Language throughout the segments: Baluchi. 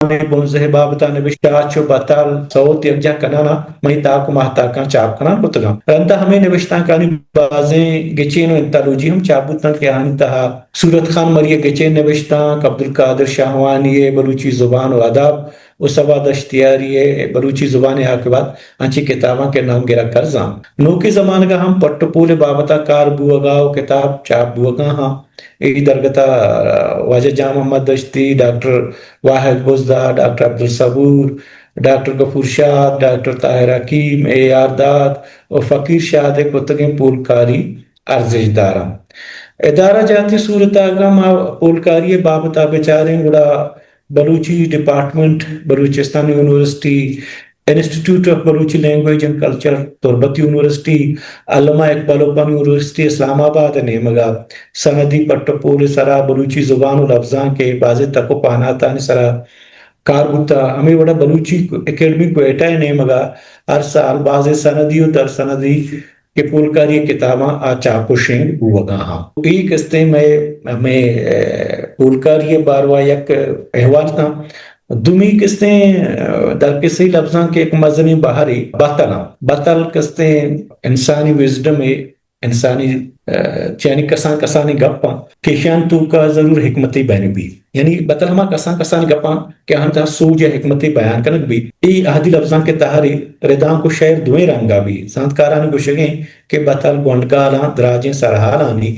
ءِ بنزہ ءِ بابت ءَ نبشتہ، چاچ ءُ بتل، سوت یکجاہ کنان ءَ مئے تاک ءُ ماہتاکاں چاپ کنان کتگ اَنت۔ رند ءَ ہمے نبشتانکانی بازیں گچین ءُ انتالوجی ہم چاپ بوتنت کہ آہانی تہا صورت خان مری ءِ گچین نبشتانک، عبدالقادر شاہوانی ءِ بلوچی زبان ءُ ادب ءُ صبا دشتیاری ءِ بلوچی زبان ءِ عاقبت، انچیں کتاباں کہ نام گرگ کرزاں۔ نوکیں زمانگ ءَ ہم پٹ ءُ پول ءِ بابت ءَ کار بوگ ءَ ءُ کتاب چاپ بوگ ءَ آں۔ اے درگت ءَ واجہ جان محمد دشتی، ڈاکٹر واحد بزدار، ڈاکٹر عبدالصبور، ڈاکٹر غفور شاد، ڈاکٹر طاہر حکیم، اے آر داد ءُ فقیر شاد ءِ کتگیں پولکاری ارزشت دار اَنت۔ ادارہ جاتی صورت ءَ اگاں ما پولکاری ءِ بابت ءَ بچاریں، گڑا Balochi department, Balochistan university, institute of Balochi language and culture, Turbat university, Allama Iqbal open university اسلام آباد ءِ نیمگ ءَ سندی پٹ ءُ پول ءِ سرا بلوچی زبان ءُ لبزانک ءِ بازیں تک ءُ پہناتانی سرا کار بوتہ۔ ہمے وڑا بلوچی اکیڈمی کوئٹہ ءِ نیمگ ءَ ہر سال بازیں سندی ءُ درسندی کہ پولکاری ءِ کتاباں آ چاپ ءُ شنگ بوگ ءَ آں۔ اے کستیں مئے، مئے، اے، پولکاری ءِ باروا یک احوال تاں۔ دومی کستیں، اے، درکسہی لبزانک ءِ یک مزنیں بہرے بتل آں۔ بتل کستیں انسانی وزڈم ءِ، انسانی، اے، چہ یعنی کسان کسانیں گپ آں کہ ایشانی توکا ضرور حکمتے بیان بیت۔ یعنی بتل ہما کسان کسانیں گپ آں کہ آہانی تہا سوج ءُ حکمتے بیان کنگ بیت۔ اے اہدی لبزانک ءِ تہرے ردانک ءُ شئیر دوئیں رنگ ءَ بیت۔ زانتکارانی گوشگ اِنت کہ بتل گونڈگالاں دراجیں سرحالانی،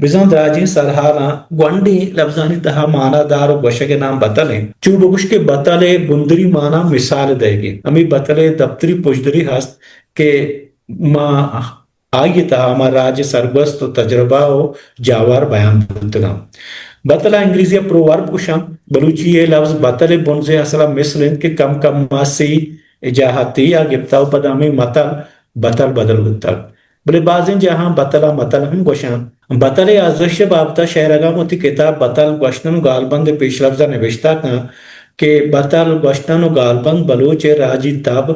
بزاں دراجیں سرحالاں گونڈیں لبزانی تہا مانا دار ءُ گوشگ ءِ نام بتل اِنت۔ چو بگوش کہ بتل ءِ بندری مانا مثال دئیگ اِنت۔ ہمے بتل ءِ دپتری پژدرے ہست کہ ما آئی ءِ تہا ہما راج ءِ سرگوست ءُ تجربہ ءُ جاور بیان بوتگ اَنت۔ بتل ءَ انگریزی ءَ پروورب گوش اَنت۔ بلوچی ءِ لبز بتل ءِ بنز ءِ اصل ءَ مثل اِنت کہ کم کم ءَ سے ءِ جاہ ءَ تے ءَ گپتہ ءُ پدا ہمے متل بتل بدل بوتگ۔ بلے بازیں جاہاں بتل ءَ متل ہم گوش اَنت۔ بتل ءِ ارزشت ءِ بابت ءَ شئیرگ ءَ وتی کتاب بتل گوشتن ءُ گالبند ءِ پیشلبز ءَ نبشتہ کنت کہ بتل گوشتن ءُ گالبند بلوچ ءِ راجی تب،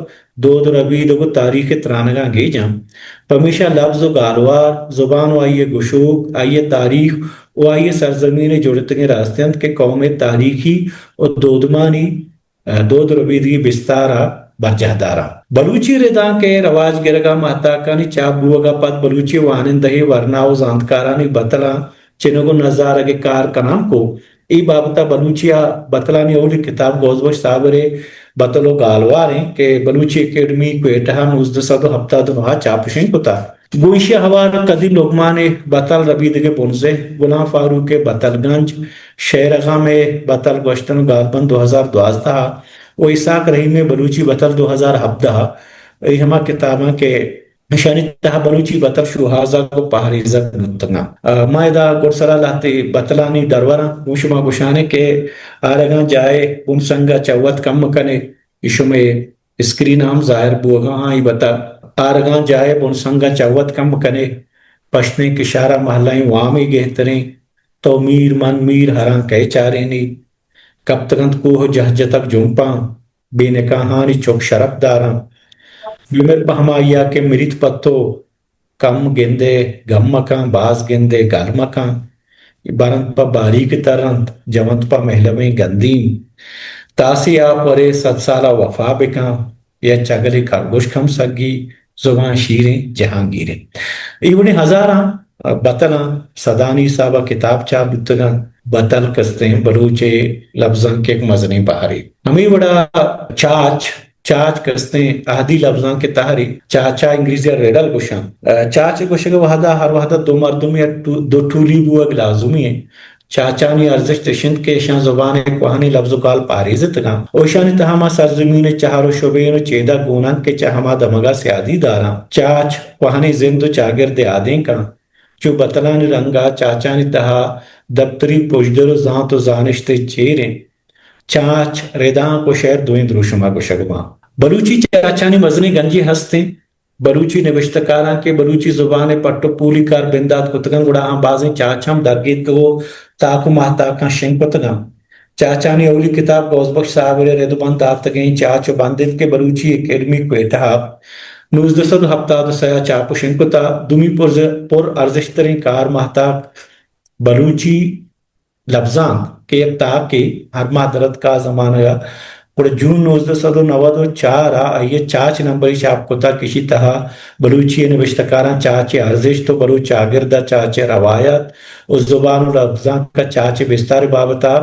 دود ءُ ربیدگ ءُ تاریخ ءِ ترانگاں گیج اَنت۔ پمیشا لبز ءُ گالوار، زبان ءُ آئی ءِ گشوک، آئی ءِ تاریخ ءُ آئی ءِ سرزمین ءِ جوڑتگیں راستے اَنت کہ قوم ءِ تاریخی ءُ دودمانی، ءَ، دود ءُ ربیدگی بستار ءَ برجاہ دار اَنت۔ بلوچی ردانک ءِ رواج گرگ ءَ ماہتاکانی چاپ بوگ ءَ پد بلوچی وانندہ ءِ ورنا ءُ زانتکارانی بتلاں چنگ ءُ نزارگ ءِ کار کنان کو۔ اے بابت ءَ بلوچی ءَ بتلانی اولی کتاب غوث بخش صابر ءِ بتل ءُ گالوار اِنت کہ بلوچی اکیڈمی کوئٹہ ءَ نوزدہ سد ءُ ہپتاد ءُ نہ ءَ چاپ ءُ شنگ کتگ۔ گوں ایشی ءَ ہوار قدیر لقمان ءِ بتل ربیدگ ءِ بنزہ، غلام فاروق ءِ بتل گنج، شئیر غم ءِ بتل گوشتن ءُ گالبند دو ہزار دوازدہ ءَ ءُ اسحاق رحیم ءِ بلوچی بتل دو ہزار ہبدہ ءَ، اے ہما کتاباں کہ ایشانی تہا بلوچی بتل شوہازگ ءُ پہریزگ بوتگ اَنت۔ ءُ ما ادا گڈسرا لہتے بتلانی درور آں۔ گوں شما گوشان ایں کہ آرگاں جاہ ءِ بن سنگ ءَ چہ وت کم مکن ئے، اے شمئے اسکرین ءَ ہم ظاہر بوگ ءَ آں۔ اے بتل آرگاں جاہ ءِ بن سنگ ءَ چہ وت کم مکن ئے، پشتیں کشار ءَ مہلہیں وامے گہتریں، تو میر من میر ہراں کئے چارینی، کپتگ اَنت کوہ جہ جتگ جمپاں، بے نکاحانی چک شرپ داراں۔ بمر پہ ہمائی ءَ کہ مریت پہ تو، کم گندئے گم مکن، باز گندئے گل مکن۔ برنت پہ باریک ترنت، جونت پہ مہلبیں گندیم۔ تاسی آپ ورے صد سال ءَ وفا بکن، یا چگلے کرگوشک ہم سگی، زبان شیریں جہانگیریں۔ اے وڑیں ہزاراں بتلاں، سدانی حساب ءَ کتاب چاپ بوتگ اَنت۔ بتل کستیں بلوچ ءِ لبزانک ءِ یک مزنیں بہرے۔ ہمے وڑا چاچ، چاچ کستیں اہدی لبزانک ءِ تہرے۔ چاچ ءَ انگریزی ءَ ریڈل گوش اَنت۔ ءُ چاچ ءِ گوشگ ءِ وہد ءَ ہر وہد ءَ دو مردم یا ٹو-، دو ٹولی بوگ لازمی اِنت۔ چاچانی ارزشت اِش اِنت کہ ایشاں زبان ءِ کوہنیں لبز ءُ گال پہریزتگ اَنت ءُ ایشانی تہا ہما سرزمین ءِ چہر ءُ شبین ءُ چیدگ گون اَنت کہ چہ ہما دمگ ءَ سیادی دار اَنت۔ چاچ کوہنیں زند ءُ چاگرد ءِ آدینک اَنت۔ چو بتلانی رنگ ءَ چاچانی تہا دپتری پژدر ءُ زانت ءُ زانشت ءِ چیر اِنت۔ چاچ، ردانک ءُ شئیر دوئیں دروشم ءَ گوشگ باں۔ بلوچی چاچانی مزنیں گنجے ہست اِنت۔ بلوچی نبشتہ کاراں کہ بلوچی زبان ءِ پٹ ءُ پولی کار بندات کتگ اَنت، گڑا آہاں بازیں چاچ ہم درگیتکگ ءُ تاک ءُ ماہتاکاں شنگ کتگ اَنت۔ چاچانی اولی کتاب غوث بخش صابر ءِ ردبند داتگیں چاچ ءُ بند اِنت کہ بلوچی اکیڈمی کوئٹہ ءَ نوزدہ سد ءُ ہپتاد ءُ سئے ءَ چاپ ءُ شنگ کتہ۔ دومی پرز-، پر ارزشت تریں کار ماہتاک بلوچی لبزانک کہ یک تاکے ہر ماہ درتک آ زمانگ ءَ، گڑا جون نوزدہ سد و نود و چار ءَ آئی ءَ چاچ نمبرے چاپ کتگ کہ ایشی تہا بلوچی ءِ نبشتہ کاراں چاچ ءِ ارزشت و بلوچ چاگرد ءَ چاچ ءِ روایت و زبان و لبزانک ءَ چاچ ءِ بستار ءِ بابت ءَ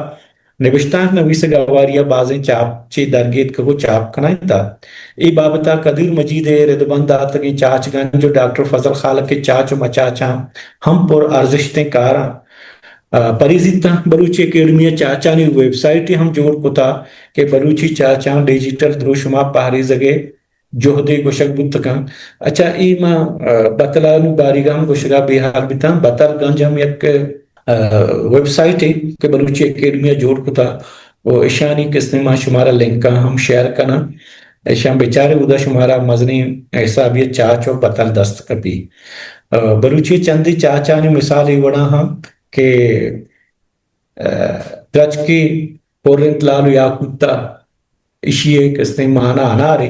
نبشتانک نویسگ ءِ ہواری ءَ بازیں چاپ چے درگیتکگ و چاپ کنائینتگ۔ اے بابت ءَ قدیر مجید ءِ ردبند داتگیں چاچ گنج و ڈاکٹر فضل خالق ءِ چاچ و مچاچاں ہم پر ارزشتیں کاراں ءَ پریزیتاں۔ بلوچی اکیڈمی ءَ چاچانی ویب سائٹے ہم جوڑ کتا کہ بلوچی چاچاں ڈیجیٹل دروشم ءَ پہریزگ ءِ جہدے گوشگ بوت کنت۔ اچھا، اے ما، ءَ، بتلانی باریگ ءَ ہم گوشگ ءَ بے ہال بیتاں۔ بتل گنج ہم یک، ءَ، ویب سائٹے کہ بلوچی اکیڈمی ءَ جوڑ کتا و اشانی کسے ما شمارا لنکاں ہم شیئر کناں۔ اشاں بچارے، اودا شمارا مزنیں حسابی ءَ چاچ و بتل دست کپی۔ ءَ، بلوچی چندے چاچانی مثال اے وڑا ہاں کہ، ءَ، درچکے پر انت لال و یاقوت ءَ، ایشی ءِ کسے مانا انارے۔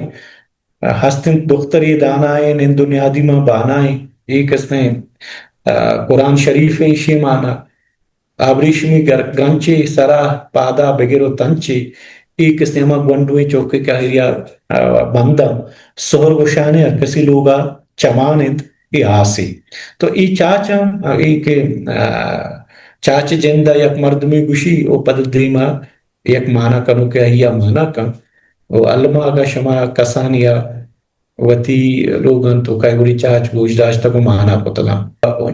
ہست انت دخترے دانائیں، نند و نیادی ماں بانائیں۔ اے کسے، ءَ، قرآن شریف ءِ ایشی مانا۔ ابریشمی گر-، گرنچے سرا پادا بگر و تنچے۔ اے کسے ہما گونڈویں چوکے کہ آئی ءَ، ءَ، بنداں۔ سہر گوشانے ہر کسی لوگا چمان انت، اے آسے۔ تو اے چاچاں، اے کہ، ءَ، چاچ جند ءَ یک مردمے گوشی و پد دیما یک مانا کنوکے آئی ءَ مانا کن۔ و الما اگاں شما کسانی ءَ وتی لوگاں توکا اے وڑیں چاچ گوش داشتگ و مانا کتگاں۔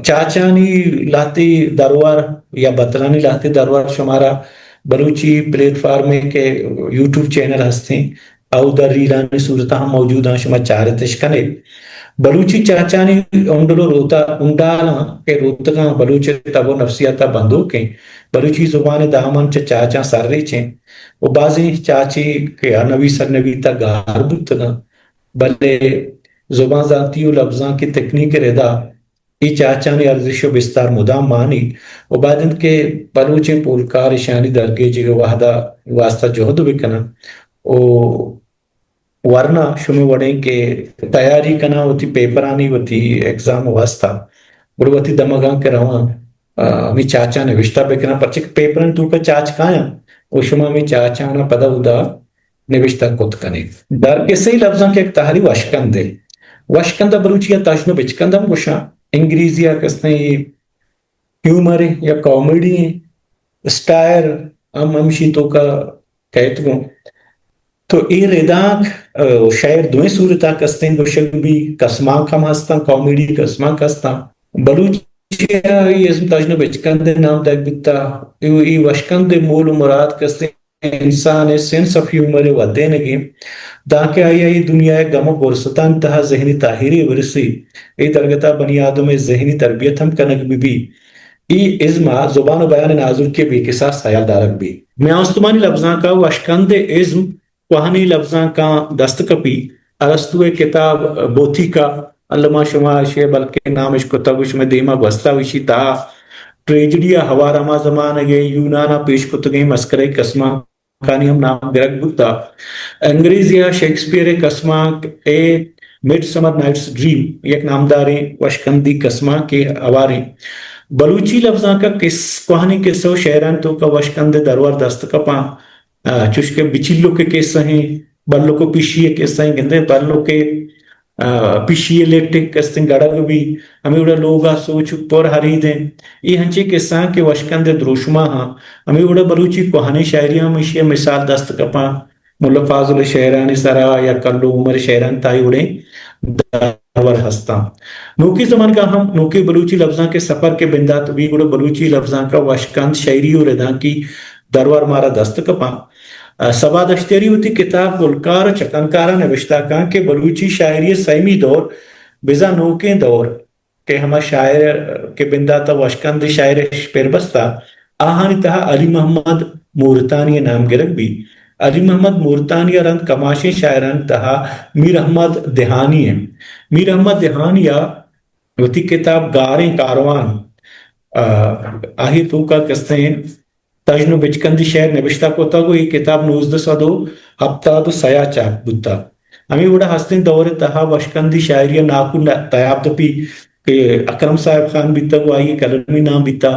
چاچانی لہتے درور یا بتلانی لہتے درور شمارا بلوچی پلیٹ فارمے کہ یوٹیوب چینل ہستیں، اودا ریلانی صورت ءَ ہم موجود آں، شما چارت اش کن ئے۔ بلوچی چاچانی ہنڈل و روتا-، ہنڈالاں کہ روتگاں بلوچ ءِ تب و نفسیات ءَ بندوکیں، بلوچی زبان ءِ دامن چہ چاچاں سرریچیں و بازیں چاچے کہ ہر نویسگ نویتگ گار بوتگاں، بلے زبان زانتی و لبزانک ءِ تکنیک ءِ ردا اے چاچانی ارزش و بستار مدام مانی و باید انت کہ بلوچیں پولکار اشانی درگیجگ ءِ وہد ءَ واستا جہد بکناں و ورنا شمے وڑیں کہ تیاری کناں وتی پیپرانی، وتی ایگزام ءِ واستا، گڑا وتی دمگاں کہ رواں، آ، ہمے چاچاں نبشتہ بکناں، پرچہ کہ پیپرانی توکا چاچ کایاں و شما ہمے چاچاناں پدا اودا نبشتہ کت کن ئے۔ درگسے لبزانک ءِ یک تہرے وشکند ءِ۔ وشکند ءَ بلوچی ءَ تژن و بچکند ہم گوشاں۔ انگریزی ءَ کستیں اے ہیومر یا کامیڈی اسٹائر ہم ہمشی توکا کئیت گوں۔ تو اے ردانک، ءَ، شئیر دوئیں صورت ءَ کستیں گوشگ بی، کسمانک ہم ہستاں، کامیڈی کسمانک ہستاں۔ بلوچی ءَ اے ازم تژن و بچکند ءِ نام دئیگ بیتا۔ اے، اے وشکند ءِ مول و مراد کستیں انسان ءِ سینس آف ہیومر ءِ ودینگ انت، دانکہ آئی ءَ اے دنیا ءِ گم و گرستانی تہا ذہنی تاہیرے برسی، اے درگت ءَ بنی آدم ءِ ذہنی تربیت ہم کنگ بہ بی۔ اے ازم ءَ زبان و بیان ءِ نازرکی ءِ بے کساس ہیال دارگ بی۔ میان استمانی لبزانک ءَ وشکند ءِ ازم کوہنیں لبزانکاں دست کپی۔ ارسطو ءِ کتاب بوتیکا، الما شما اشی ءَ بلکیں نام اش کتگ و شمئے دیما گوستہ و اشی تہا ٹریجڈی ءَ ہوار ہما زمانگ ءَ یونان ءَ پیش کتگیں مسکرہ ءِ کسمانکانی ہم نام گرگ بوتہ۔ انگریزی ءَ شیکسپیئر ءِ کسمانک a midsummer night's dream یک نامداریں وشکندی کسمانکے ہواریں۔ بلوچی لبزانک ءَ کس-، کوہنیں کسہ و شئیرانی توکا وشکند ءِ درور دست کپاں۔ آ، چوش کہ بچلک ءِ کسہ ایں، بلک و پشی ءِ کسہ ایں، گندے بلک ءِ، آ، پشی ءِ لٹ ءِ کستیں گڑگ بی، ہمے وڑا لوگ ءَ سوچ پر ہرید ایں۔ اے ہنچیں کسہ آں کہ وشکند ءِ دروشما ہاں، ہمے وڑا بلوچی کوہنیں شاعری ہم ایشی ءِ مثال دست کپاں۔ ملا فاضل ءِ شعرانی سرا یا کلو عمر ءِ شعرانی تہا اے وڑیں درور ہستاں۔ نوکیں زمانگاں ہم نوکیں بلوچی لبزانک ءِ سفر کہ بندات بی گڑا بلوچی لبزانک ءَ وشکند شاعری و ردانکی درور مارا دست کپاں۔ ء، صبا دشتیاری وتی کتاب گلکار و چکنکار ء نبشتہ کن کہ بلوچی شاعری ء سیمی دور بزاں نوکیں دور کہ ہما شاعر کہ بندات ء وشکند شاعر اش پر بستہ، آہانی تہا علی محمد مورتانی ء نام گرگ بیت۔ علی محمد مورتانی ء رند کماشیں شاعرانی تہا میر احمد دہانی انت۔ میر احمد دہانی ء وتی کتاب گاریں کاروان، ء، آہی توکا کستیں تژن و بچکندی شعر نبشتہ کتگ و اے کتاب نوزدہ سد و ہپتاد و سئے ء چاپ بوتگ۔ ہمے وڑا ہستیں دور ء تہا وشکندی شاعری ء ناکو ن-، تیاب دپی کہ اکرم صاحب خان بیتگ و آئی ء قلمی نام بیتگ۔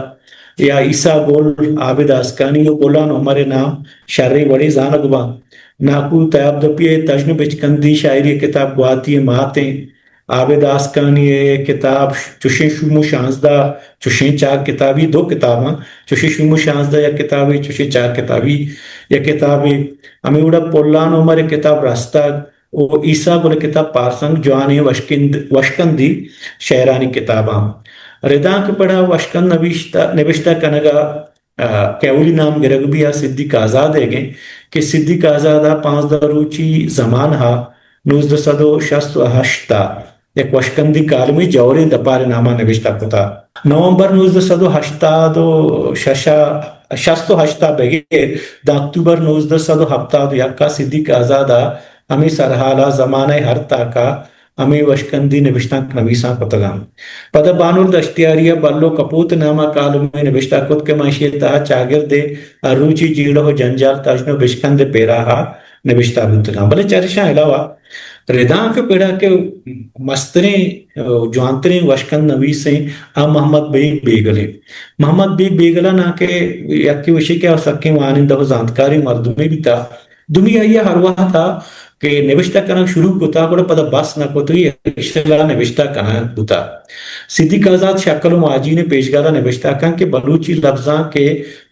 یا عیسیٰ گل، عابد آسکانی و پلان عمر ءِ نام شریں وڑے زانگ باں۔ ناکو تیاب دپی ءِ تژن و بچکندی شاعری ءِ کتاب گواتی ءِ ماتیں۔ عابد آسکانی ءِ کتاب چشیں شوم و شانزدہ، چشیں چار کتابی، دو کتاباں، چشیں شوم و شانزدہ یک کتابے، چشیں چار کتابی یک کتابے۔ ہمے وڑا پلان عمر ءِ کتاب رستگ و عیسیٰ گل ءِ کتاب پارسنگ جوانیں وشکند-، وشکندی شعرانی کتاباں۔ ردانک پڑا وشکند نوشتہ، نبشتہ کنگا آ، کہ اولی نام گرگ بی آ صدیق آزاد ئیگ انت کہ صدیق آزاد ءَ پانزدہ روچی زمان ءَ نوزدہ سد و شست و ہشت ءَ یک وشکندی کالمے جوریں دپار ءِ نام ءَ نبشتہ کتا۔ نومبر نوزدہ سد و ہشتاد و شش ءَ، شست و ہشت ءَ بگر داں اکتوبر نوزدہ سد و ہپتاد و یک ءَ صدیق آزاد ءَ ہمے سرحال ءَ زمانہ ءِ ہر تاک ءَ ہمے وشکندی نبشتانک نویساں کتگ انت۔ پدا بانل دشتیاری ءَ بلو کپوت نام ءَ کالمے نبشتہ کت کہ من ایشی ءِ تہا چاگرد ءِ ہر روچی جیڑہ و جنجال تژن و بشکند ءِ پیراہ ءَ نبشتہ بوتگ انت۔ بلے چریشاں علاوہ ردانک ءِ پڑا کہ مستریں، جوانتریں وشکند نویس انت، آ محمد بیگ بیگل انت۔ محمد بیگ بیگل ءَ ناں کہ یکے وشی کہ آ سکیں وانندہ و زانتکاریں مردمے بیتا، دومی آئی ءَ ہر وہد ءَ کہ نبشتہ کنگ شروع کتا، گڑا پدا بس نہ کت، اشکل ءَ نبشتہ کنگ بوتا۔ صدیق آزاد شکل و ماجین ءِ پیشگال ءَ نبشتہ کن کہ بلوچی لبزانک ءِ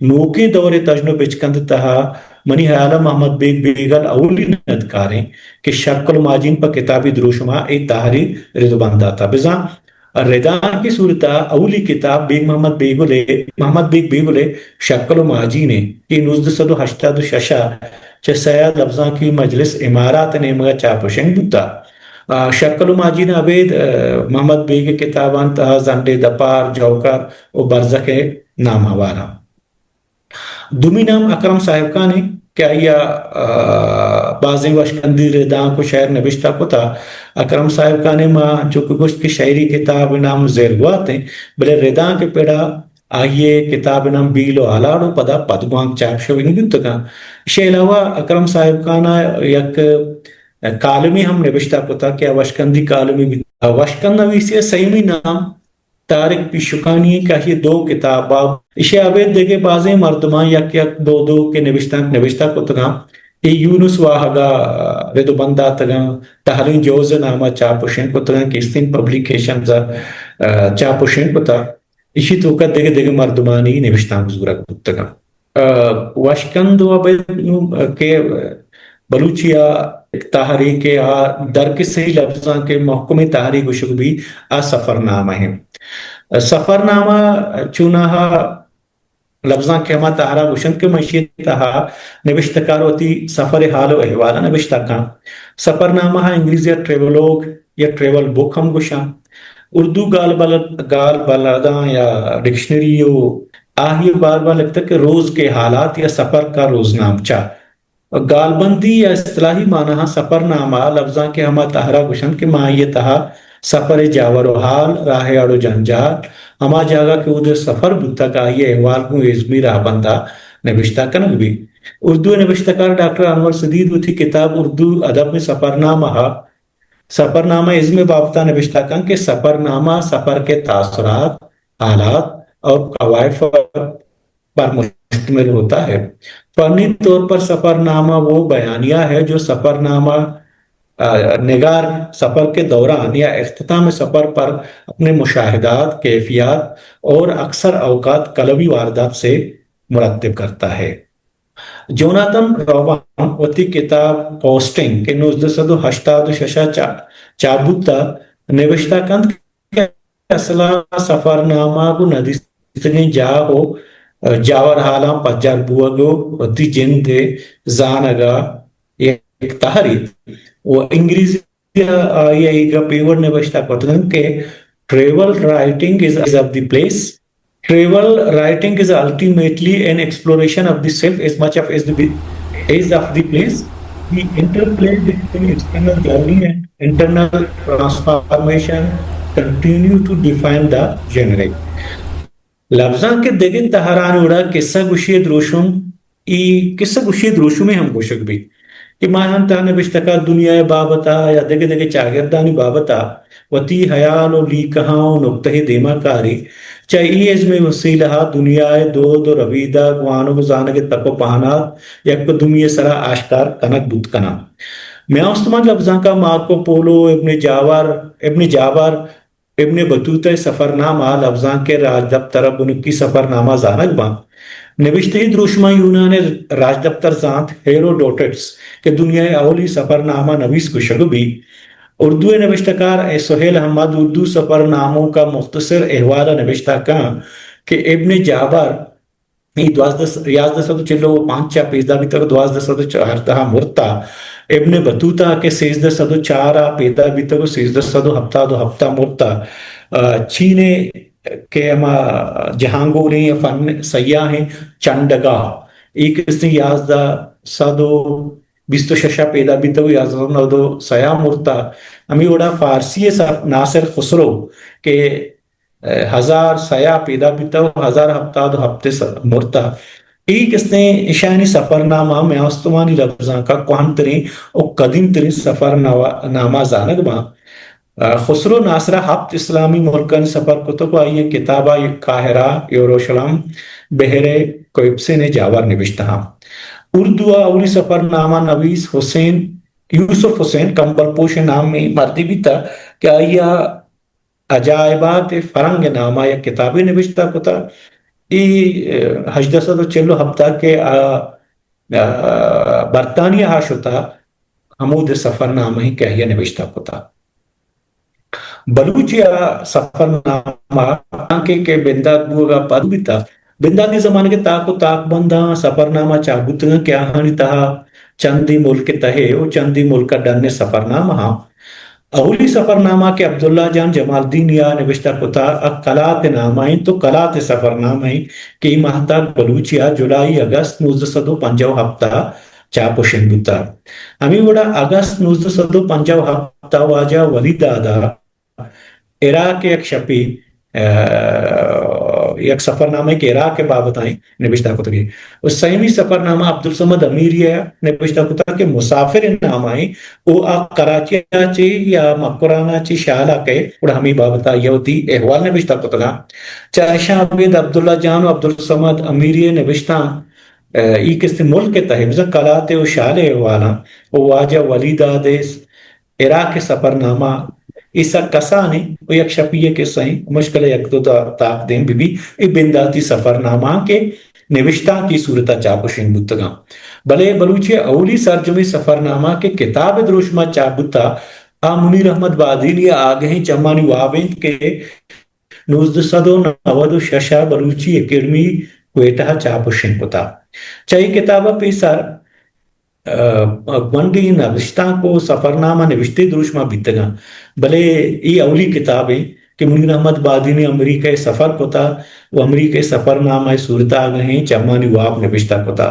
نوکیں دور ءِ تژن و بچکند ءِ تہا منی ہیال ءَ محمد بیگ بیگل اولی ندکاریں کہ شکل و ماجین پہ کتابی دروشم ءَ اے تہری رد و بند داتا۔ بزاں ردانک ءِ صورت ءَ اولی کتاب بیگ محمد بیگل ءِ، محمد بیگ بیگل ءِ شکل و ماجین انت کہ نوزدہ سد و ہشتاد و شش ءَ چہ سید لبزانکی مجلس امارات ءِ نیمگ ءَ چاپ و شنگ بوتا۔ آ، شکل و ماجین ءَ ابید، آ، محمد بیگ ءِ کتابانی تہا زنڈے دپار، جوکر و برزخ ءِ نام ہوار انت۔ دومی نام اکرم صاحب خان انت کہ آئی ءَ، آ، بازیں وشکندی ردانک و شعر نبشتہ کتا۔ اکرم صاحب خان ءِ ما چونکہ گوشت کہ شعری کتاب ءِ نام زیرگوات انت، بلے ردانک ءِ پڑا آئی ءِ کتاب ءِ نام بیل و آلاڑ و پدا پدگوانک چاپ شوگ بوتگ انت۔ ایشی ءَ علاوہ اکرم صاحب خان ءَ یک کالمے ہم نبشتہ کتا کہ آ وشکندی کالمے بیت۔ وشکند نویسی ءِ سیمی نام طارق پیشکانی کہ آئی ءِ دو کتاب، ایشی ءَ ابید دگہ بازیں مردماں یک یک دو دو کہ نبشتانک نبشتہ کتگاں۔ اے یونس واہگ ءَ رد و بند داتگاں، تہریں جوز ءِ نام ءَ چاپ و شنگ کتگاں، کیستین پبلیکیشنز ءَ، آ، چاپ و شنگ کتا۔ ایشی توکا دگہ دگہ مردمانی نبشتانک زورگ بوتگاں۔ آ، وشکند و ابید نوں کہ بلوچی ءَ تہری کہ آ درکسہی لبزانک ءِ محکمیں تہری گوشگ بی، آ سفرنامہ انت۔ سفرنامہ چوناہا لبزانک ءِ ہما تہرا گوشنت کہ من ایشی ءِ تہا نبشتہ کار وتی سفر ءِ حال و احوال ءَ نبشتہ کن۔ سفرنامہ ءَ انگریزی ءَ ٹریولوگ یا ٹریول بک ہم گوشاں۔ اردو گال بلد، گال بلداں یا ڈکشنری و آہی ءَ بار بار لکھتگ کہ روز کے حالات یا سفر کا روزنامچہ۔ گالبندی یا اصطلاحی معناہاں سفرنامہ لبزانک ءِ ہما تہرا گوشنت کہ ما آئی ءِ تہا سفر ءِ جاور و حال، راہ ءِ اڑ و جنجال، ہما جاگہ کہ اود ءَ سفر بوتگ، آئی ءِ احوال گوں ازمی راہبند ءَ نبشتہ کنگ بیت۔ اردو ءِ نبشتہ کار ڈاکٹر انور سدید وتی کتاب اردو ادب میں سفرنامہ ءَ سفرنامہ ازم ءِ بابت ءَ نبشتہ کنت کہ سفرنامہ سفر کے تاثرات، حالات اور کوائف پر پر مشتمل ہوتا ہے۔ فنی طور پر سفرنامہ وہ بیانیہ ہے جو سفرنامہ، آ، نگار سفر کے دوران یا اختتام سفر پر اپنے مشاہدات، کیفیات اور اکثر اوقات قلبی واردات سے مرتب کرتا ہے۔ جوناتھن روان وتی کتاب پوسٹنگ کہ نوزدہ سد و ہشتاد و شش ءَ چا-، چاپ بوتا، نبشتہ کنت کہ اصلاً سفرنامہ گوں ندیستگیں جاہ و جاور حالاں پجار بوگ و وتی جند ءِ زانگ ءَ یک تہریت و انگریزی ءَ آئی ءَ اے گپ اے وڑ نبشتہ کتگ انت کہ travel writing is, is of the place. Travel writing is ultimately an exploration of the self as much of as the, as of the place. The interplay between external journey and internal transformation continue to define the genre. لبزانک ءِ دگہ تہرانی وڑا کسہ گوشی ءِ دروشم، ای کسہ گوشی ءِ دروشمے ہم گوشگ بیت کہ ما ہم تہا نبشتہ کار دنیا ءِ بابت ءَ یا دگہ دگہ چاگردانی بابت ءَ وتی ہیال و لیکہاں و نکتہ ء دیما کاری۔ چہ اے ازم ء وسیلہ ء دنیا ء دود و ربیدگ، وانگ و زانگ ء تک و پہنات یک و دومی ء سرا آشکار کنگ بوت کناں۔ میان استمان لبزانک ء مارکو پولو، ابن جاور، ابن جابر، ابن بطوطہ ء سفرنامہ ء لبزانک ء راجدپتر ء بنکی سفرنامہ زانگ باں۔ نبشتہی دروشماں یونان ء راجدپتر زانت، ہیروڈوٹٹس، کہ دنیا ء اولی سفرنامہ نویس گوشگ بیت۔ اردو ء نبشتہ کار اے سہیل احمد اردو سفرناموں کا مختصر احوال ء نبشتہ کن کہ ابن جابر اے دوازدہ س-، یازدہ سد و چل و پنچ ء پیدا بیتگ، دوازدہ سد و چاردہ ء مرتا۔ ابن بطوطہ کہ سیزدہ سد و چار ء پیدا بیتگ و سیزدہ سد و ہپتاد و ہپت ء مرتا۔ آ، چین ء کہ ہما جہانگوریں فن سیاہیں چنڈگا، اے کسیں یازدہ سد و بیست و شش ء پیدا بیتگ و یازدہ سد و نود و سئے ء مرتا۔ ہمے وڑا فارسی ء سر-، ناصر خسرو کہ ہزار سئے ء پیدا بیتگ و ہزار ہپتاد و ہپت ء س-، مرتا۔ اے کسیں اشانی سفرنامہ میان استمانی لبزانک ء کوہنتریں و قدیم تریں سفرنامہ زانگ باں۔ خسرو ناصر ء ہپت اسلامی ملکانی سفر کتگ و آئی ء کتاب ء قاہرہ، یروشلم، بحر کوئپسین ء جاور نبشتہ آں۔ اردو ء اولی سفرنامہ نویس حسین، یوسف حسین کمبل پوش ء نامی مردے بیتہ کہ آئی ء عجائبات فرنگ ء نام ء یک کتابے نبشتہ کتہ۔ اے ہژدہ سد و چل و ہپت ء کہ آ، آ، برطانیہ ء شتہ، ہمود ء سفرنامہ کہ آئی ء نبشتہ کتہ۔ بلوچی ء سفرنامہ آنکہ کہ بندات بوگ ء پد بیتہ، بنداتی زمانگ ء تاک و تاکبنداں سفرنامہ چاپ بوتگاں کہ آہانی تہا چندی ملک ء تہ ء و چندی ملک ء ڈن ء سفرنامہ آں۔ اولی سفرنامہ کہ عبداللہ جان جمالدینی ء نبشتہ کتہ ء کلات ء نام ء انت و کلات ء سفرنامہ انت کہ اے ماہتاک بلوچی ء جولائی اگست نوزدہ سد و پنجاہ و ہپت ء چاپ و شنگ بوتہ۔ ہمے وڑا اگست نوزدہ سد و پنجاہ و ہپت ء واجہ ولی داد ء عراق ء یک شپی، آ، یک سفرنامہ کہ عراق ء بابت ء نبشتہ کتگی۔ و سیمی سفرنامہ عبدالصمد امیری ء نبشتہ کتگ کہ مسافر نامہ ء او آ کراچی ء چہ یا مکران ء چہ شال ء کئے گڑا ہمے بابت ء آئی ء وتی احوال نبشتہ کتگاں۔ چہ اشاں ابید عبداللہ جان و عبدالصمد امیری ء نبشتاں، آ، ای کسے ملک ء تہ ء بزاں کلات ء و شال ء احوالاں و واجہ ولی داد ء عراق ء سفرنامہ، اے سک کسانیں و یک شپی ء کسہ ایں، مشکل ء یک دو تا-، تاک دیم بہ بی، اے بنداتی سفرنامہ آں کہ نبشتانکی صورت ء چاپ و شنگ بوتگاں۔ بلے بلوچی ء اولی سرجمیں سفرنامہ کہ کتاب ء دروشم ء چاپ بوتا، آ منیر احمد بادینی ء آگہیں چمانی واب انت کہ نوزدہ سد و نود و شش ء بلوچی اکیڈمی کوئٹہ ء چاپ و شنگ کتا۔ چہ اے کتاب ء پیسر ء، گونڈیں نبشتانک و سفرنامہ نبشتہ دروشم ء بیتگاں، بلے اے اولی کتابے کہ منیر احمد بادینی امریکہ ء سفر کتا و امریکہ ء سفرنامہ ء صورت ء آگہیں چمانی واب نبشتہ کتا۔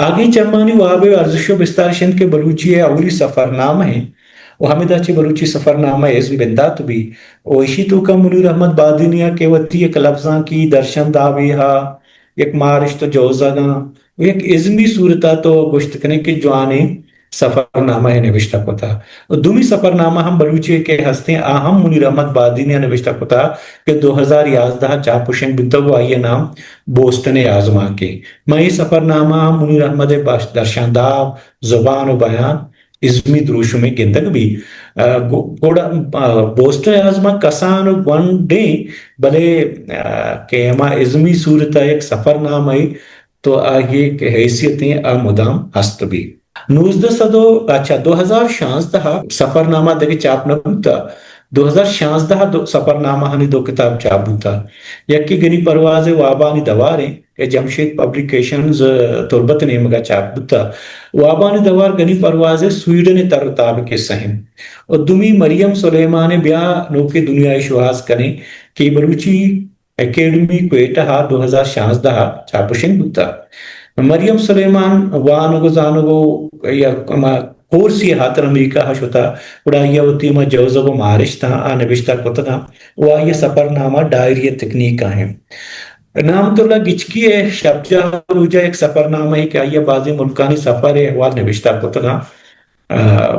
آگہیں چمانی واب ء ارزش و بستار اش انت کہ بلوچی ء اولی سفرنامہ انت و ہمدا چہ بلوچی سفرنامہ ء ازم بندات بی و ایشی توکا منیر احمد بادینی ء کہ وتی یک لبزانکی درشاندابے ہا یک مارشت و جوزگاں و یک ازمی صورت ء تو گوشت کنیں کہ جوانیں سفرنامہ ء نبشتہ کتا۔ و دومی سفرنامہ ہم بلوچی ء کہ ہستیں، آ ہم منیر احمد بادینی ء نبشتہ کتا کہ دو ہزار یازدہ ء چاپ و شنگ بوتگ و آئی ء نام بوسٹن ء آزمانکے۔ من اے سفرنامہ ہم منیر احمد ء باش-، درشانداب، زبان و بیان، ازمی دروشمے گندگ بی۔ ء، گو-، گڑا، ء، بوسٹن ء آزمانک کسان و گونڈیں، بلے، ء، کہ ہما ازمی صورت ء یک سفرنامہ ء تو آئی ء کہ حیثیت ایں آ مدام ہست بی۔ نوزدہ سد و، اچھا، دو ہزار شانزدہ ء سفرنامہ دگہ چاپ نہ بوتا۔ دو ہزار شانزدہ ء دو سفرنامہ ہنی دو کتاب چاپ بوتا۔ یکے گنی پرواز ء وابانی دواریں کہ جمشید پبلیکیشنز تربت ء نیمگ ء چاپ بوتا۔ وابانی دوار گنی پرواز ء سویڈن ء تر و تاب ء کسہ انت۔ و دومی مریم سلیمان ء بیا نوکیں دنیا ء شوہاز کنیں کہ بلوچی اکیڈمی کوئٹہ ء دو ہزار شانزدہ ء چاپ و شنگ بوتگ۔ مریم سلیمان وانگ و زانگ و یا ہما کورسی ء ہاتر امریکہ ء شتہ، گڑا آئی ء وتی ہما جوزگ و مارشتاں آ نبشتہ کتگاں و آئی ء سفرنامہ ڈائری ء تکنیک ء انت۔ نعمت اللہ گچکی ء شبجاہ روجہ یک سفرنامہ ء کہ آئی ء بازیں ملکانی سفر ء احوال نبشتہ کتگاں۔ ء،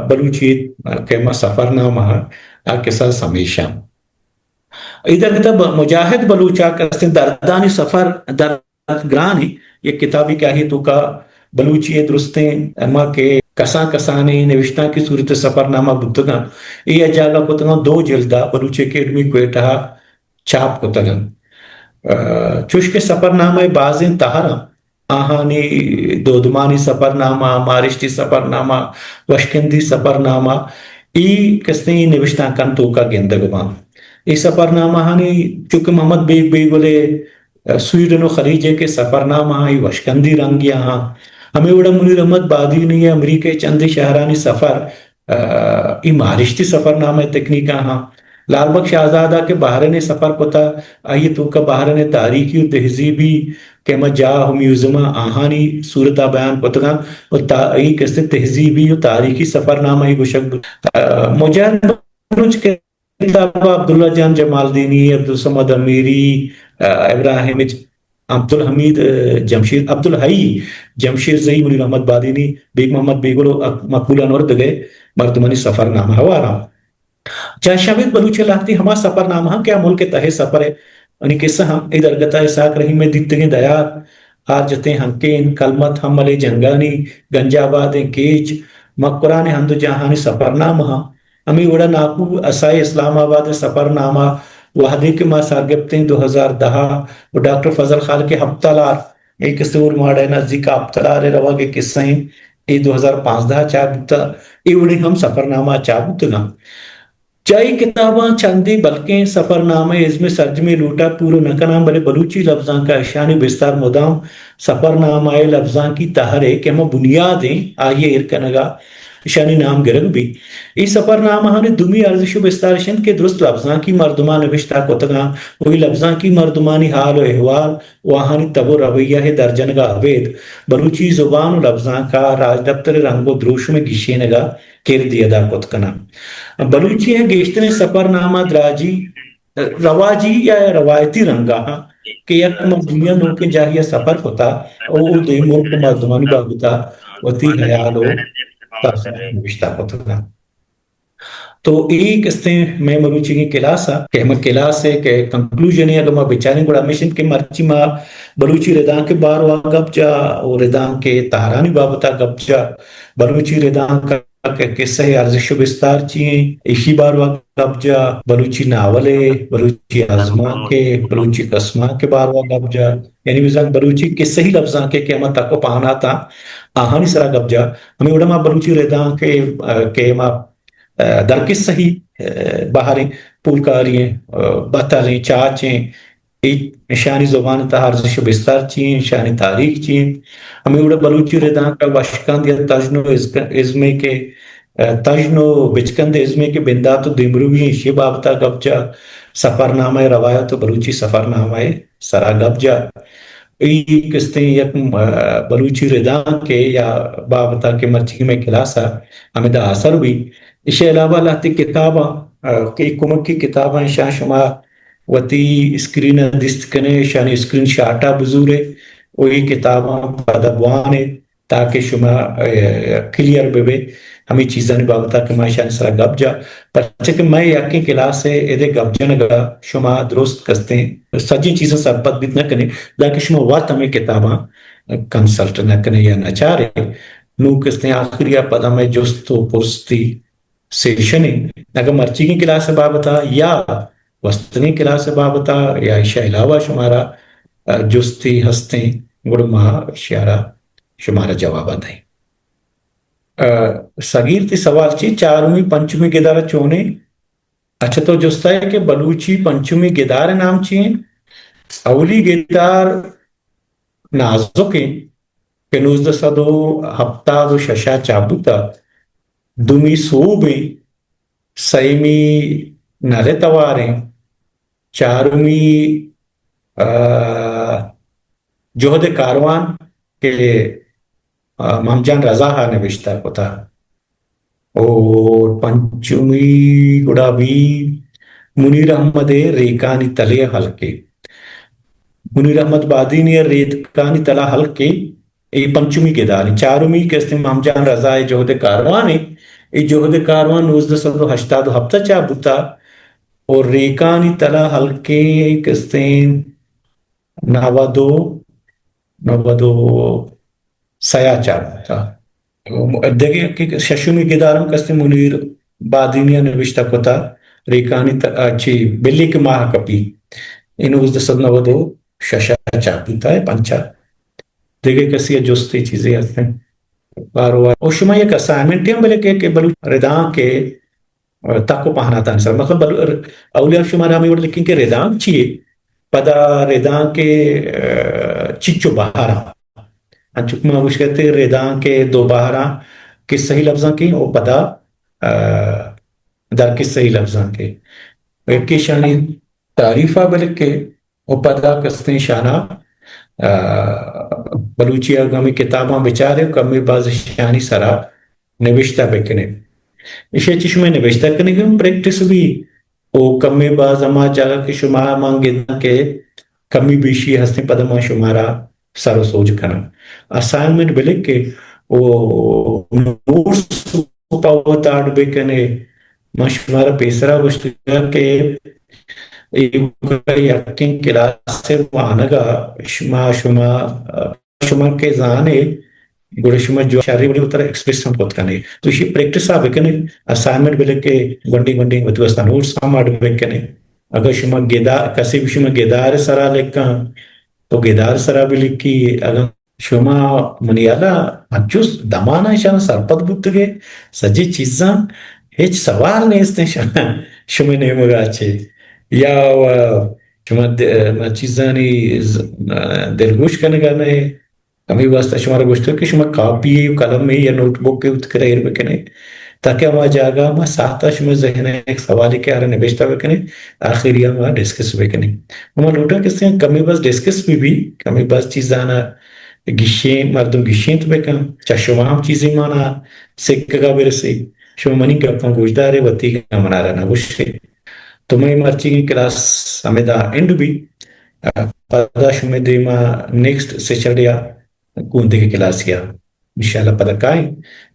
بلوچی ء کہ ما سفرنامہ ء آ کساس ہمیشاں۔ اے درگت ءَ ب-، مجاہد بلوچ ءَ کستیں دردانی سفر، درد گران ایں، یک کتابے کہ آئی ءِ توکا بلوچی ءِ درستیں ہما کہ کسان کسانیں نوشتانکی صورت ءَ سفرنامہ بوتگاں، اے ءَ جاگہ کتگاں، دو جلد ءَ بلوچی اکیڈمی کوئٹہ ءَ چاپ کتگ انت۔ ءَ، چوش کہ سفرنامہ ءِ بازیں تہراں، آہانی دودمانی سفرنامہ، مارشتی سفرنامہ، وشکندی سفرنامہ، اے کستیں نوشتانکاں توکا گندگ باں۔ اے سفرنامہانی چونکہ محمد بیگ بیگل ءِ، ءَ، سویڈن و خلیج ءِ کہ سفرنامہ آں، اے وشکندی رنگی آں۔ ہمے وڑا منیر احمد بادینی ءِ امریکہ ءِ چندیں شہرانی سفر، ءَ، اے مارشتی سفرنامہ ءِ تکنیکاں ہاں۔ لال بخش آزاد ءَ کہ بحرین ءَ سفر کتا، آئی ءِ توکا بحرین ءِ تاریخی و تہذیبی کہ ہما جاہ و میوزم آں، آہانی صورت ءَ بیان کتگاں و تا-، اے کستیں تہذیبی و تاریخی سفرنامہ ءَ گوشگ بوت۔ ءَ، مجاہد بلوچ کہ کتاب عبداللہ جان جمالدینی، عبدالصمد امیری، ءَ، ابراہیم ج-، عبدالحمید، ءَ، جمشید، عبدالحی جمشیرزئی، منیر احمد بادینی، بیگ محمد بیگل و مقبول انور دگہ مردمانی سفرنامہ ہوار آں۔ جان شاہ بلوچ ءِ لہتے ہما سفرنامہ آں کہ آ ملک ءِ تہ ءِ سفر ءِ آنی کسہ آں، اے درگت ءَ اسحاق رحیم ءِ دیتگیں دیار، آرجتیں ہنکین، کلمت حمل ءِ جنگانی، گنج آباد ءِ کیچ، مکران ءِ ہند و جاہانی سفرنامہ آں۔ ہمے وڑا ناکو اسائی اسلام آباد ءِ سفرنامہ، وہدے کہ ما سرگپتیں دو ہزار دہ ءَ و ڈاکٹر فضل خالق ءِ ہپتلار، اے کسہ اورماڑہ ءِ نزیک ءَ ہپتلار ءِ روگ ءِ کسہ ایں، اے دو ہزار پانزدہ ءَ چاپ بوتہ، اے وڑیں ہم سفرنامہ چاپ بوتگاں۔ چہ اے کتاباں چندے بلکیں سفرنامہ ءِ ازم ءِ سرجمیں لوٹ ءَ پورو نہ کناں، بلے بلوچی لبزانک ءَ اشانی بستار مدام سفرنامہ ءِ لبزانکی تہر ءِ کہ ہما بنیاد ایں، آئی ءِ ایر کنگ ءَ اشانی نام گرگ بیت۔ اے سفرنامہانی دومی ارزش و بستار اش انت کہ درست لبزانکی مردماں نبشتہ کتگاں و اے لبزانکی مردمانی حال و احوال و آہانی تب و رویہ ءِ درجنگ ءَ ابید بلوچی زبان و لبزانک ءَ راجدپتر ءِ رنگ و دروشم ءِ گیشینگ ءَ کردے ادا کت کناں۔ بلوچی ءِ گیشتریں سفرنامہ دراجی، رواجی یا روایتی رنگ ءَ آں کہ یک مردمے ءَ نوکیں جاہے ءَ سفر کتا و اودے ملک و مردمانی بابت ءَ وتی ہیال و تاثرات نبشتہ کتگاں۔ تو اے کستیں مئے مروچیگیں کلاس ءَ کہ ہمے کلاس ءِ کہ کنکلوژن ءَ اگاں ما بچاریں گڑا ہمیش انت کہ مرچی ما بلوچی ردانک ءِ باروا گپ جا و ردانک ءِ تہرانی بابت ءَ گپ جا، بلوچی ردانک ءِ کسہ ءِ ارزش و بستار چی انت، ایشی باروا گپ جا، بلوچی ناول ءِ، بلوچی آزمانک ءِ، بلوچی کسمانک ءِ باروا گپ جا، یعنی بزاں بلوچی کسہی لبزانک ءِ کہ ہما تک و پہنات آں، آہانی سرا گپ جا۔ ہمے وڑا ما بلوچی ردانک ءِ، ءَ، کہ ما، ءَ، درکسہی، ءَ، بہریں پولکاری ایں، ءَ، بتل ایں، چاچ ایں، اے اشانی زبان ءِ تہا ارزش و بستار چی انت، اشانی تاریخ چی انت۔ ہمے وڑا بلوچی ردانک ءِ وشکند یا تژن و ازک-، ازمے کہ، ءَ، تژن و بچکند ازمے کہ بندات و دیمروی انت، ایشی بابت ءَ گپ جا، سفرنامہ ءِ روایت و بلوچی سفرنامہ ءِ سرا گپ جا۔ اے کستیں یک، ءَ، بلوچی ردانک ءِ یا بابت ءَ کہ مرچی مئے کلاس ءَ ہمدا آسر بی۔ ایشی علاوہ لہتے کتاباں، ءَ، کہ کمکی کتاباں اشاں شما وتی اسکرین ءَ دیست کن ئے، اشانی اسکرین شاٹ ءَ بزور ئے و اے کتاباں پدا بوان ئے تاکہ شما، ءَ، کلیئر بہ بئے ہمے چیزانی بابت ءَ کہ ما اشانی سرا گپ جا۔ پرچہ کہ مئے یکیں کلاس ءِ اد ءِ گپ جنگ ءَ شما درست کستیں سجیں چیزاں سرپد بیت نہ کن ئے، دانکہ شما وت ہمے کتاباں کنسلٹ نہ کن ئے یا نہ چار ئے۔ نوں کستیں آخری ءَ پدا مئے جست و پرستی سیشن انت۔ اگاں مرچیگیں کلاس ءِ بابت ءَ یا گوستگیں کلاس ءِ بابت ءَ یا ایشی ءَ علاوہ شمارا، ءَ، جستے ہستیں، گڑا ما ایشی ءَ را شمارا جواب ءَ دئیں۔ ءَ، صغیر، تئی سوال چی؟ چارمی، پنچمی گدار چونیں؟ اچھا، تو جست ئے کہ بلوچی پنچمی گدار ءِ نام چی انت؟ اولی گدار نازک انت کہ نوزدہ سد و ہپتاد و شش ءَ چاپ بوتگ۔ دومی سوب انت، سیمی نر ءِ توار انت، چارمی، آ، جہد کاروان کہ، آ، محمد جان رضا ءَ نبشتہ کتگ۔ اور پنچمی گڑا بی منیر احمد ءِ ریکانی تلے ءَ ہلکے۔ منیر احمد بادینی ءِ ریکانی تلہ ہلکے، اے پنچمی گدار انت۔ چارمی کہ استیں محمد جان رضا ءِ جہد کاروان انت، اے جہد کاروان نوزدہ سد و ہشتاد و ہپت ء چاپ بوتا و ریکانی تلا ہلکیں کستیں نود و، نود و سیا چاپ بوتا۔ دگہ کہ ششمی گدارم کستیں منیر بادینی ء نوشتہ کتا، ریکانی ت-، چی، بلی کہ ماہ کپی، اے نوزدہ سد نود و شش ء چاپ بوتا ہے، پنچ ء۔ دگہ کسی ء جست ء چیزے ہستیں۔ بارو ء۔ او شما یک اسائنمنٹ ہم بلے کہ، کہ بلوچ ردانک ء تک و پہناتانی سر۔ مطلب بلو-، اولی شمارا ہمے وڑ لکھیں کہ ردانک چی ہے؟ پدا ردانک ء، آ، چچو بہاراں۔ انچو کہ ما گوشگ ء ردانک ء دو بہاراں، قصہی لبزانک ء او پدا، آ، در قصہی لبزانک ء۔ یکے شانی تعریف ء بلکے و پدا کستیں شانا، آ، بلوچی ء گمی کتاباں بچارے و کمے باز شانی سرا نوشتہ بکنے۔ ایشی ء چہ شمئے نوشتہ کنگی ہم پریکٹس بی و کمے باز ہما جاگہ کہ شما من گنداں کہ کمی بیشی ہستیں، پدا من شمارا سر و سوج کناں۔ اسائنمنٹ بلکے و نوٹس پہ وت اڈ بکنے۔ من شمارا پیسرا گوشتگ کہ ایوکا یکیں کلاس ء وانگا شما، شما، شما کہ زانے، گڑا شما جو شری وڑی وترا ایکسپریس ہم کت کنے۔ تو ایشی پریکٹس آ بکنے، اسائنمنٹ بلکے، گونڈی گونڈی وتی واسطہ نوٹس ہم اڈ بکنے۔ اگر شما گدا-، کسی بھی شما گدار سرا لکھاں، تو گدار سرا بھی لکھی، اگر شما منی ہیالا انچوش دمانا شان سرپد بوتگے، سجے چیزاں ہچ سوال نیست شان شمے نیمگا چے۔ یا و شما د-، ما چیزانی ز-، دلگوش کنگا نہ۔ ہمے واسطہ شمارا گوشتگ کہ شما کاپی و قلم یا نوٹ بک ات کرا ایر بکنے، تاکہ ہما جاگہ ما ساہتا شما ذہن یک سوالے کہ آرا نبشتہ بکنے، آخری ما ڈسکس بکنے۔ ہما لوٹا کسے کمی بس ڈسکس بھی بھی، کمی بس چیزانا گشین، مردم گشینت بکن، چہ شما ہم چیزے مانا سکگا برسے۔ شما منی گپاں گوشدارے، وتی گپاں منارا نہ گوشے۔ تو مئے مرچیگیں کلاس ہمدا اینڈ بی۔ پدا شمے دیما نیکسٹ سیچرڈے آ گوں دگہ کلاسے آ انشاءاللہ پدا کائیں۔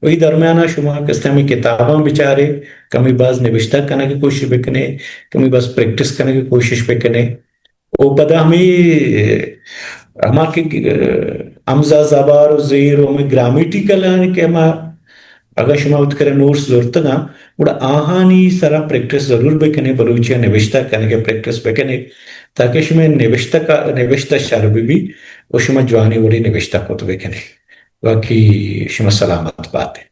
و ای درمیانا شما کستے ہمے کتاباں بچارے، کمی باز نبشتہ کنگے کوشش بکنے، کمی باز پریکٹس کنگے کوشش بکنے۔ و پدا ہمے، ہما کہ، ہمزہ زبر و زیر و ہمے گرامیٹیکل آں کہ ہما اگاں شما وت کرا نوٹس زرتگاں، گڑا آہانی سرا پریکٹس ضرور بکنے، بلوچی ء نبشتہ کنگے پریکٹس بکنے، تاکہ شمے نبشتہ کا، نبشتہ شر بہ بی و شما جوانی وڑی نبشتہ کت بکنے۔ باقی شما سلامت باتے۔